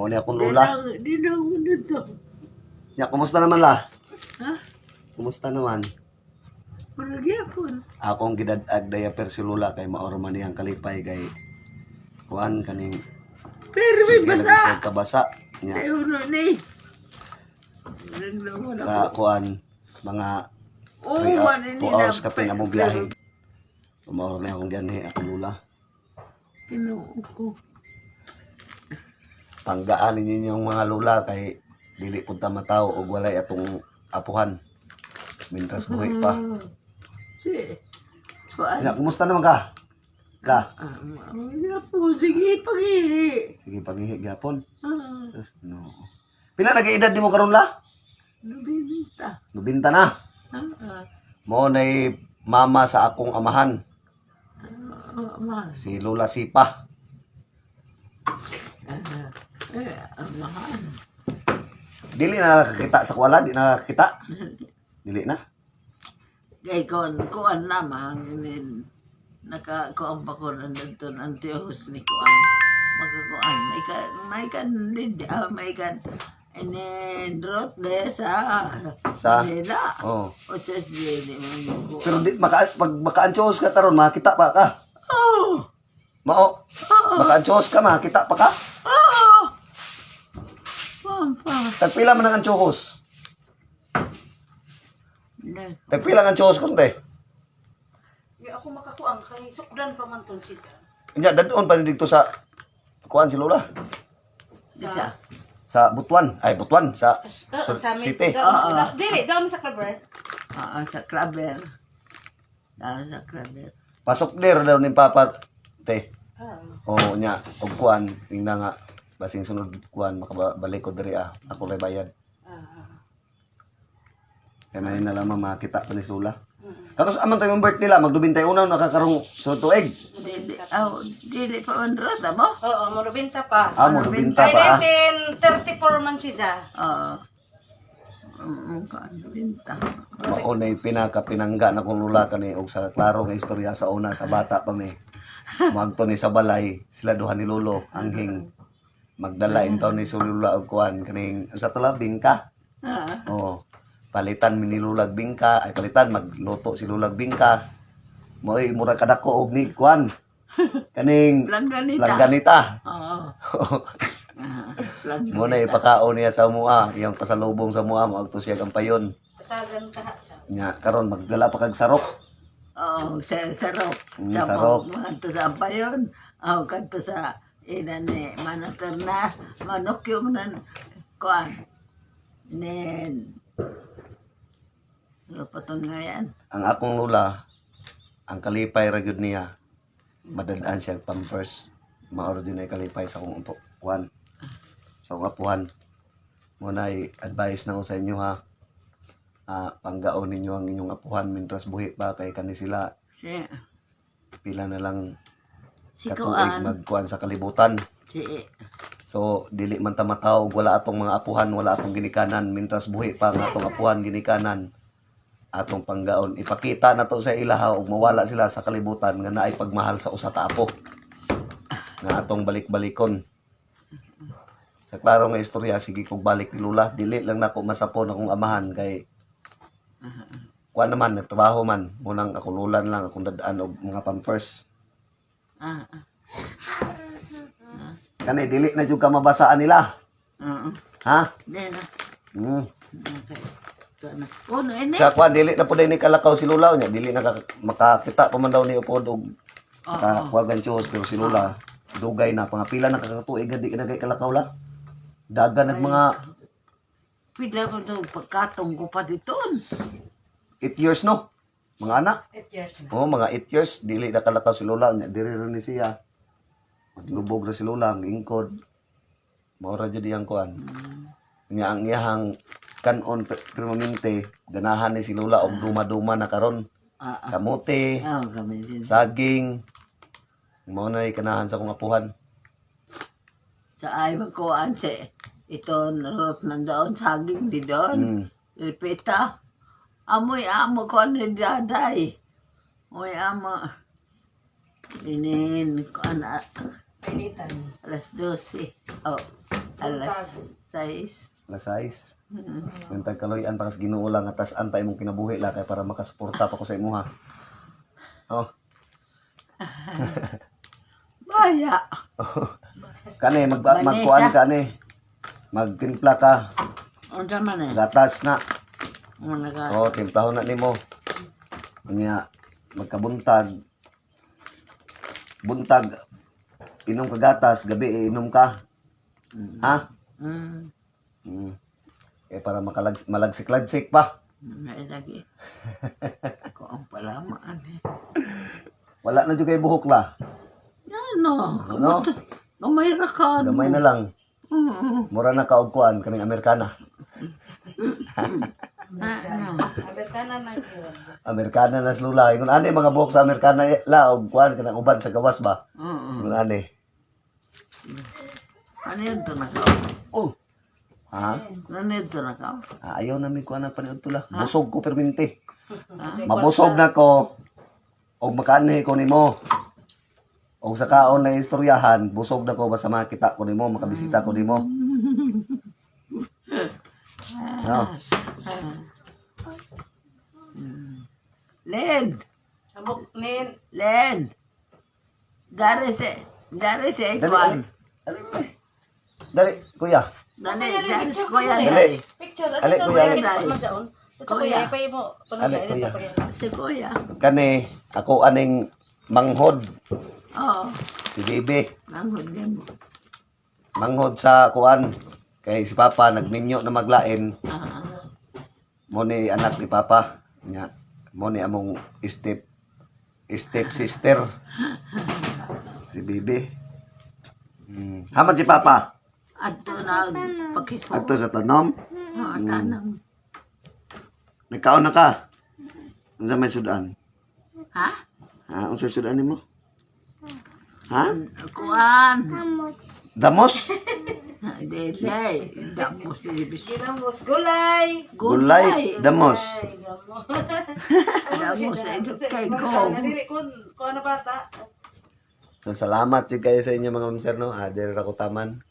Mao ni akong lula. Di na ako nito. Ya, kumusta naman, la? Ha? Kumusta naman? Murag yapon. Akong gidad-ag diaper si lula kay maoro man niyang kalipay kay kuan kaning Pero may sige lagi basa. siya kabasa nya. Ay, uno ni. Naglawan Sa ako. kuan mga Oo, 3 man, ini 2 na. hours kapin among biyahe. Maoro na akong gianhi akong lula. Tinoo ko. Panggaan ninyo yung mga lula kay dili pud ta mataw og walay atong apuhan mintras buhi pa. Si. Kuan. Nya, kumusta naman ka? La, Ah, po, sige, pag-ihi. sige, paghihi gyapon. Ah, Sus, no. Pila nag-edad nimo karon, la? 90. 90 na. Ah, Mao nay mama sa akong amahan, ah, ah, si Lola Sipa. ah, eh, amahan. Dili na nakakita sa kuwala, di na nakakita. Dili na. Kay kon kuan lamang inin naka kuan pa ko nandito ang tiyos ni kuan makakuan may kan lid ah, may kan inin rot de sa Sa Manila oh. o sa SJ di man ko. Pero di maka pag makaansyos ka karon, makita pa ka. Oh. Mao, Oh. makaansyos ka, makita pa ka. Oh, pampa. Tagpila man ang ansyos? Tagpila ang ansyos karon, te? Di ako makakuang kay sukdan pa man tong siya. Nya dadon pa ni dito sa kuan si Lola Isa. sa Butuan. Ay, Butuan sa Sa City. Oo. Dili, daw sa Claver. Oo, sa Kraber. Ah, sa Kraber. Pasok der daw ni Papa, te. Ah. Oo nya og kuan tingnan nga basing sunod kuan makabalik ko diri ah. Ako ray bayad. Ah. Kaya na lamang makita pa ni Sula. Karos aman tayo yung birthday nila, magdubintay una nakakarong sa tuig. Dili, oh, dili pa man rota mo. Oo, morobinta pa. Ah, mo dubinta Kay pa ah. 1934 man siya. Oo. Kuan binta. Mao na yung pinakapinangga na kong lula kani og sa klaro nga istorya sa una sa bata pa mi. Moadto ni sa balay, sila duha ni Lolo, anghing magdala intaw ni si Lula og kuan kaning sa tala bingka. Ah, Oo. Palitan mi ni Lulag bingka, ay palitan magluto si Lulag bingka. Mo'y mura kadako og ni kuan. Kaning Langganita. langganita. Oo. Ah, langganita. Mo na ipakaon niya sa mua, iyang pasalubong sa mua, moadto siya kampayon. Pasagan ka sa. Nya karon magdala pa kag sarok. Oo, sa sarok. Sarok. Mga sa ampayon. Oo, kanto sa ina ni manater na manokyo mo na kuan. Nen. Ano pa to nga yan? Ang akong lula, ang kalipay ra gyud niya. Madadaan siya og Pampers. Mao ra gyud na kalipay sa akong kuan. Sa akong apuhan. Mo na advice na ko sa inyo ha. Ah, panggaon ninyo ang inyong apuhan mintras buhi pa kay kani sila Si, pila na lang si katuig kuan. magkuan sa kalibutan. Si, So dili man ta mataw og wala atong mga apuhan, wala atong ginikanan mintras buhi pa ang atong apuhan ginikanan atong panggaon. Ipakita na to sa ilaha og mawala sila sa kalibutan nga naay pagmahal sa usa ka apo nga atong balik-balikon. Sa klaro nga istorya, sige kog balik ni Lula, dili lang nako masapon akong amahan kay kuan naman, nagtrabaho man, munang ako lulan lang akong dadaan og mga Pampers. ah, ah. Kani dili na jud ka mabasaan nila. Oo. Ha? Di na. Okay. Ito na. Uno, ini. Sa kwan dili na pud ni kalakaw si Lula nya, dili na makakita pa man daw ni upod og Oo. makakuwagan tiyos, pero si Lula dugay na pangapila na kakatuig nga di na kay kalakaw la. Daga nag mga Pila ko daw pagkatong ko pa dito. 8 years no. Mga anak. 8 years na. Oh, mga 8 years dili na kalakaw si Lola nya, diri ra ni siya. Maglubog ra si Lola ang ingkod. Mao ra jud iyang kuan. Nya ang iyahang kanon permanente ganahan ni si Lola og duma-duma na karon. Ah, ah. Kamote, Ah, kami din. saging. Mao na kanahan sa akong apuhan. Sa ay magkuhan si ito narot ng daon saging di doon. Repita. Amoy amo ko ni daday. Amoy amo. Inin kuan ah, Pilitan. 12:00. Oh. Alas 6. Alas 6. Yung tagkaloy-an pa kas Ginoo lang nga tas-an pa imong kinabuhi la kay para makasuporta pa ko sa imuha. Oh. Baya. Kani mag Vanessa. magkuan ka ni. Magtimpla ka, Unsa man eh? gatas na. Muna ka. Oh, timplahon na nimo. Unya magkabuntag. Buntag inom ka gatas, gabi eh, inom ka. Ha? Mm. Eh para malagsik-lagsik pa. Nailagi. Ko ang palamaan eh. Wala na jud kay buhok la. Ano? Ano? Gamay ra ka. Gamay na lang. Mura na ka og kuan kaning Amerikana. Ano? Amerikana na yun. Amerikana na slula. Ingon ani mga buhok sa Amerikana eh, la og kuan kanang uban sa gawas ba. Oo. Ingon ani. Ano yun to na ka? Oh. Ha? Ano yun to na ka? Ah, ayaw na mi kuan na paniud tula. Busog ko perminti. Mabusog na ko. Og makaanhi ko nimo. Og sa kaon na istoryahan, busog na ko basta makita ko nimo, makabisita ko nimo. No. Len! Amok nin. Len! Dari si Dali, Kuan. dali. Dali, dali, kuya. Dali, dari si Kuya. Dali. Dali. Picture. Ali, kuya, ali. Ito kuya, ipay mo. Ali, kuya. Si Kuya. Kani, ako aning manghod, Oo. si Bibi. Nanghod din mo. Manghod sa kuan. Kay si Papa nagminyo na maglain. Ah. Mo ni anak ni Papa. Nya, mo ni among step step sister. Si Bibi. Haman si Papa. Adto na pakisko. Adto sa tanom. Oo, tanong. Nagkaon na ka. Unsa may sudan? Ha? Ha, unsa sudan nimo? Ha? Kuan. Damos? Dili. Damo si Ibis. Ginamos gulay. Gulay, damos. Ay, gamo. Damo sa ito kay go. Dili kun ano bata. So, salamat jud kayo sa inyo mga ma'am sir no. Ah, diri ra ko taman.